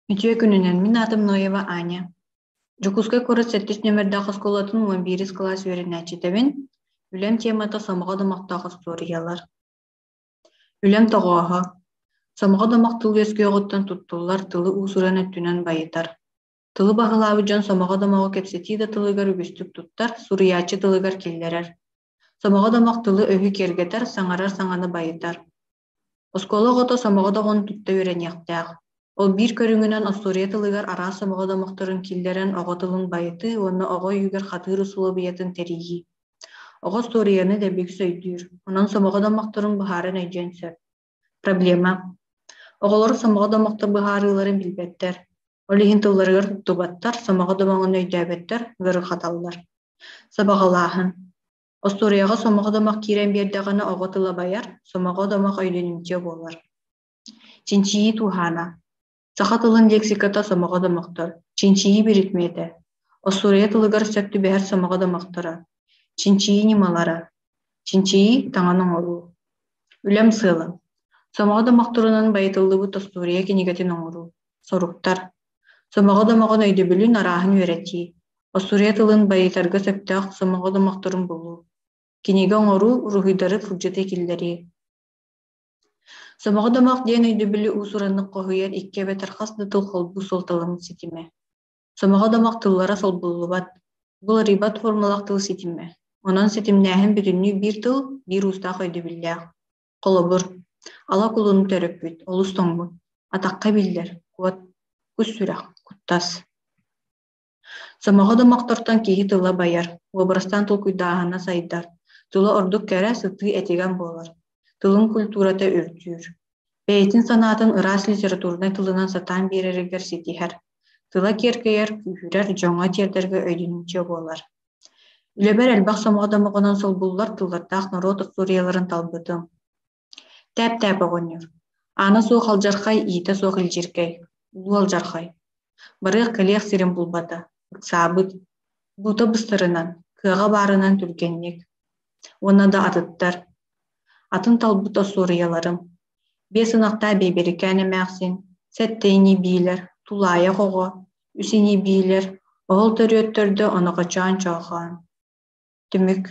Үтүө күнүнэн, мин аатым Ноева Аня. Дьокуускай куорат сэттис нүөмэрдээх оскуолатын уон биирис кылаас үөрэнээччитэбин. Үлэм темата сомоҕо домохтоох остуоруйалар. Үлэм тоҕооһо. Сомоҕо домох тыл үөскүөҕүттэн туттуллар тылы уус-уран өттүнэн байытар. Тылы баһылаабыт дьон сомоҕо домоҕу кэпсэтии да тылыгар үгүстүк туттар, суруйааччы тылыгар киллэрэр. Сомоҕо домох тылы-өһү киэргэтэр, саҥарар саҥаны байытар. Оскуола оҕото сомоҕо доҕун тутта үөрэниэхтээх. Ол биир көрүҥүнэн остуоруйа тылыгар араас сомоҕо домохторун киллэрэн оҕо тылын байытыы уонна оҕо өйүгэр хатыыр усулуобуйатын тэрийии. Оҕо остуоруйаны дэбигис өйдүүр, онон сомоҕо домохторун быһааран өйдүөн сөп. Проблема. Оҕолор сомоҕо домохтор быһаарыыларын билбэттэр, ол иһин тылларыгар туттубаттар, сомоҕо домоҕун өйдөөбөттөр, ыарырҕаталлар. Сабаҕалааһын. Остуоруйаҕа сомоҕо домох киирэн биэрдэҕинэ оҕо тыла байар, сомоҕо домох өйдөнүмтүө буолар. Чинчийии туһаана. Саха тылын лексиката сомоҕо домохтор, чинчийии биридмиэтэ. Остуоруйа тылыгар сөп түбэһэр сомоҕо домохторо. Чинчийии ньымалара. Чинчийии таҥан оҥоруу. Үлэм сыала. Сомоҕо домохторунан байытыллыбыт остуоруйа кинигэтин оҥоруу. Соруктар. Сомоҕо домоҕун өйдөбүлүн арааһын үөрэтии. Остуоруйа тылын байытарга сөптөөх сомоҕо домохторун булуу. Кинигэ оҥоруу, уруһуйдары тылдьыты киллэрии. Сомоҕо домох диэн өйдөбүлү уус-ураннык хоһуйар икки эбэтэр хас да тыл холбуу суолталаммыт ситимэ. Сомоҕо домох тыллара солбуллубат, уларыйбат формалаах тыл ситимэ. Онон ситимнээһин бүтүннүү биир тыл, биир уустаах өйдөбүллээх. Холобур, ала кулуну төрөппүт, олус тоҥмут, атахха биллэр, куот, кус сүрэх, куттас. Сомоҕо домохтортон киһи тыла байар, уобарастаан толкуйдааһына сайдар, тыла ордук кэрэ, сытыы этигэн буолар, тылын культурата үрдүүр. Бэйэтин санаатын ыраас литературнай тылынан сатаан биэрэригэр ситиһэр, тыла киэркэйэр, күүһүрэр, дьоҥҥо тиэрдэргэ өйдөнүмтүө буолар. Үлэбэр элбэх сомоҕо домоҕунан солбуллар тыллардаах норуот остуоруйаларын талбытым. Тээп-тээп оҕонньор, аана суох алдьархай, иитэ суох илдьиркэй, улуу алдьархай. Барыах-кэлиэх сирин булбата, ыксаабыт, буута быстарынан, кыаҕа баарынан түргэнник. Уонна да атыттар. Атын талбыт остуоруйаларым. Биэс ынахтаах Бэйбэрикээн эмээхсин, сэттэ ини-биилэр, тулаайах оҕо, үс ини-биилэр, оһол төрүөттэрдэ Оноҕочоон Чоохоон. Түмүк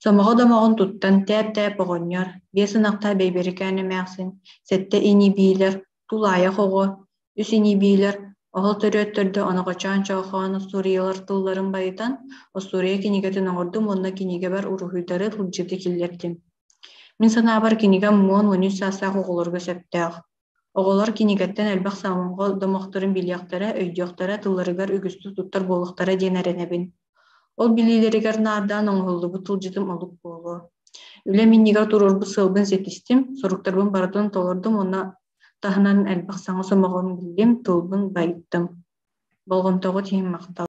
Сомоҕо домоҕун туттан тээп-тээп оҕонньор, биэс ынахтаах Бэйбэрикээн эмээхсин, сэттэ ини-биилэр, тулаайах оҕо, үс ини-биилэр, оһол төрүөттэрдэ Оноҕочоон Чоохоон остуоруйалар тылларын байытан, остуоруйа кинигэтин оҥордум уонна кинигэбэр уруһуйдары тылдьыты киллэрдим. Мин санаабар кинигэм уон уон үс саастаах оҕолорго сөптөөх. Оҕолор кинигэттэн элбэх сомоҕо домохторун билиэхтэрэ, өйдүөхтэрэ, тылларыгар үгүстүк туттар буолуохтара диэн эрэнэбин. Ол билиилэригэр наардаан оҥоһуллубут тылдьытым олук буолуо. Үлэм иннигэр туруорбут сыалбын ситистим, соруктарбын барытын толордум уонна таһынан элбэх саҥа сомоҕону биллим, тылбын байыттым. Болҕомтоҕут иһин махтал.